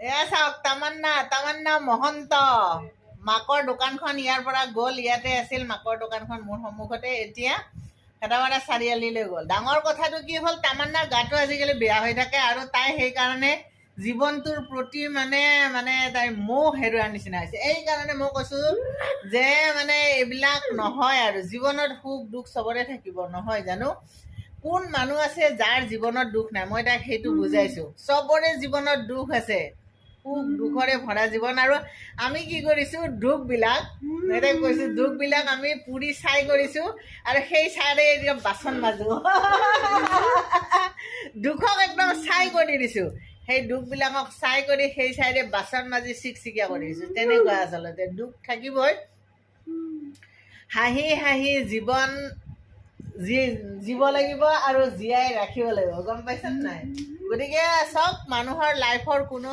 এয়া চাওক, তামান্না, তামান্না মহন্ত। মাকৰ দোকানখন ইয়াৰ পৰা গ'ল। ইয়াতে আছিল মাকৰ দোকানখন, মোৰ সন্মুখতে। এতিয়া হেতামাৰা চাৰিআলিলৈ গ'ল। ডাঙৰ কথাটো কি হ'ল, তামান্নাৰ গাটো আজিকালি বেয়া হৈ থাকে আৰু তাই সেইকাৰণে জীৱনটোৰ প্ৰতি মানে তাইৰ মোহ হেৰুৱাৰ নিচিনা হৈছে। এইকাৰণে মই কৈছোঁ যে মানে এইবিলাক নহয় আৰু, জীৱনত সুখ দুখ চবৰে থাকিব, নহয় জানো? কোন মানুহ আছে যাৰ জীৱনত দুখ নাই? মই তাক সেইটো বুজাইছোঁ। চবৰে জীৱনত দুখ আছে, সুখ দুখৰে ভৰা জীৱন। আৰু আমি কি কৰিছোঁ, দুখবিলাক, এতিয়া কৈছোঁ, দুখবিলাক আমি পুৰি ছাই কৰিছোঁ আৰু সেই ছাইৰে এতিয়া বাচন মাজো। দুখক একদম ছাই কৰি দিছোঁ। সেই দুখবিলাকক ছাই কৰি সেই ছাইৰে বাচন মাজি চিকচিকীয়া কৰি দিছোঁ। তেনেকুৱা আচলতে দুখ থাকিবই। হাঁহি হাঁহি জীৱন জীব লাগিব আৰু জীয়াই ৰাখিব লাগিব, গম পাইছেনে নাই? গতিকে চব মানুহৰ লাইফৰ কোনো